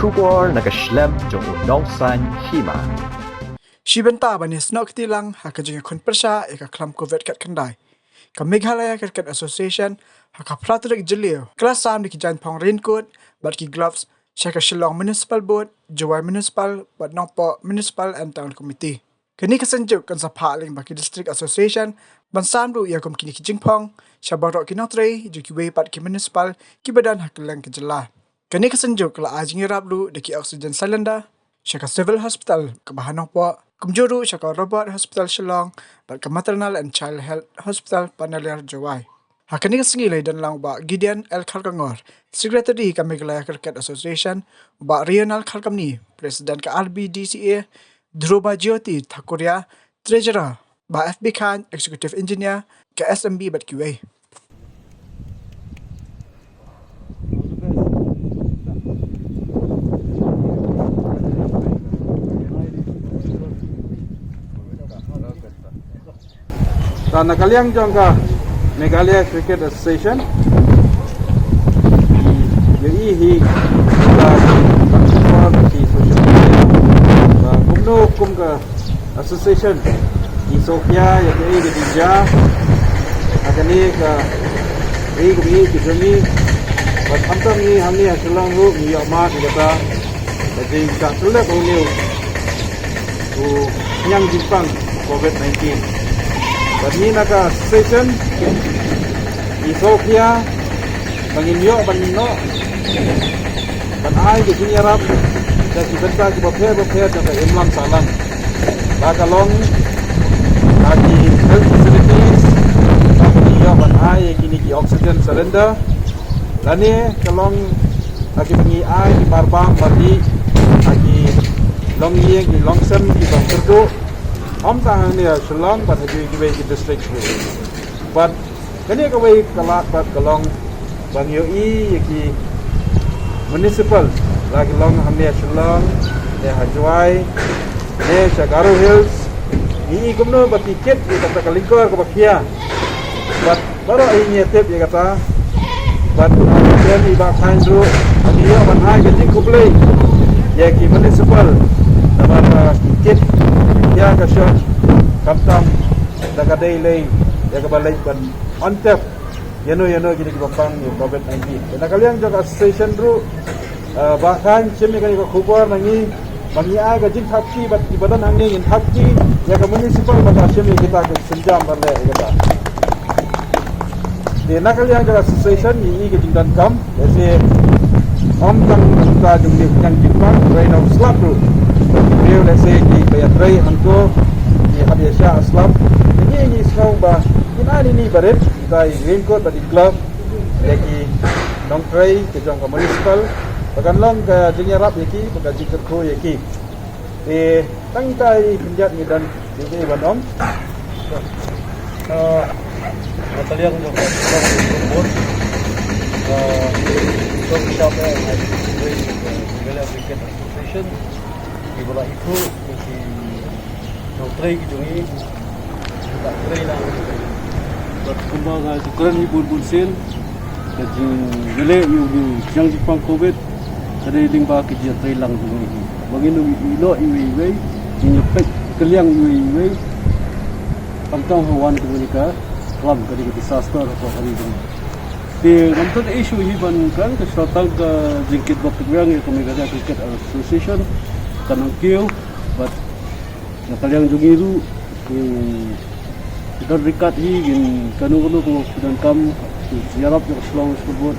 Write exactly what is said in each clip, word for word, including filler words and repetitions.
Khubor na ka shlem jong u nongsan hima. Shi bynta ban ïasnoh kti lang ha ka jingïakhun pyrshah ïa ka khlam covid khatkhyndai, ka Meghalaya Cricket Association ha ka phra tarik Jylliew ka la sam da ki jaiñphong raincoat bad ki gloves sha ka Shillong Municipal Board, Jowai Municipal bad Nongpoh Municipal and Town Committee. Kane ka seng juk kan sa phah lyngba ki District Association ban sam ruh ïa kum kine ki jingphong sha baroh ki nongtrei jong kiwei pat ki municipal kiba don ha kylleng ka jylla. Kane ka seng juk ka la ai jingïarap ruh da ki oxygen cylinder sha ka Civil Hospital kaba ha Nongpoh, kumjuh ruh sha ka Robert Hospital Shillong bad ka Maternal and Child Health Hospital Panaliar Jowai. Ha kane ka sngi la ïadon lang u Bah Gideon L Kharkongor, Secretary ka Meghalaya Cricket Association, u Bah Rional Kharkamni, President ka R B D C A, Dhruba Jyoti Thakuria, Treasurer, Bah F B Khan, Executive Engineer ka S M B bad kiwei. Ta na ka liang jong ka Meghalaya Cricket Association, ïohi hi ka, ka social media, ka kumno kum ka association i sngewkhia ïa kaei ka jingjia ha kane ka ri ka ri ka jong ngi. Bad khamtam ngi hangne ha Shillong ruh ngi ïoh mad ïa kata ka jingshah tyllep hangne u khñiang jingpang covid nineteen. Bad ngi na ka association i sngewkhia ba ngin ïoh ban noh ban ai ka jingïarap da ki bynta kiba pher ba pher da ka imlang sahlang. La ka long ha ki health facilities, la ka ïoh ban ai kine ki oxygen cylinder, lane ka long ha kiba ngi ai ki marbam mardi ha ki longïing ki longsem kiba kyrduh, ym tang hangne ha Shillong bad ha kiwei kiwei ki district. Bad kane kawei ka lad bad ka long ban ïohi ïa ki municipal, la ki long hangne ha Shillong ne ha Jowai ne sha Garo Hills, ngi i kumno ba ki kit ïa kata ka lyngkor kaba khia. Bad baroh hi ngi tip ïa kata. Bad, uh, ïa i Bah Khan ruh ngi ïoh ban ai ka jingkhublei ïa ki municipal namar ba ki kit ïa ka shong khamtam da ka dei lei ïa kaba leit ban on tap ïano ïano kine kiba pang ïa covid nineteen. Te na ka liang jong ka association ruh, uh, Bah Khan shim ïa kane ka khubor na ngi ba ngi ai ka jingthap kti bad kiba don hangne ngin thap kti ïa ka municipal ba ka shim ïa kita ki sienjam ban leh ïa kata. Te na ka liang jong ka association ngi i ka jingdonkam, lehse ym tang na ka bynta jong une u khñiang jingpang, hynrei na u slap ruh, ki briew lehse kiba ïatrei hangto ki hap ïashah slap. Te ngi ngi sngew ba kin ai ïa ine i barit, kita i raincoat bad i glove ïa ki nongtrei ki jong ka municipal ba kan long ka jingïarap ïa ki, ba ka jingkyrkhu ïa ki. Te tang kita i khyndiat ngi don ki ban ong. Ah, na ka liang jong ka Shillong Football Board, ah, jong kita, eh, Meghalaya Cricket Association, kiba la ithuh ïa ki nongtrei ki jong ngi. Bad kumba nga ju kren hi bun bun sien, ka jingïaleh ïa u khñiang jingpang covid ka dei lyngba ka jingïatreilang jong ngi hi. Ba ngin ym ïehnoh iwei iwei, ngin ïapeit kylliang iwei iwei. Khamtam ha wan kane ka khlam, ka dei ka disaster ha ka ri jong ngi. Te ngam pat issue hi ban kren, ka shu tang ka jingkit bok kit weng ïa ka Meghalaya Cricket Association, ka nang kiew, bad na ka liang jong ngi ruh, ngi don ryngkat hi, ngin kano kano kaba phi donkam, ïarap jong ka Shillong Sports Board,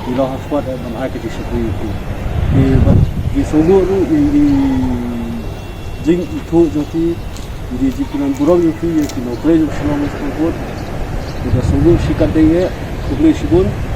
ngi la ha squad ban ai ka jingshakri ïa phi. Ngi bad ngi sngewbha ruh ïa i jingithuh jong phi, ïa i jingkynmaw burom jong phi ïa ki nongtrei jong ka Shillong Sports Board. Ngi da sngewbha shikatdei ïa, khublei shibun.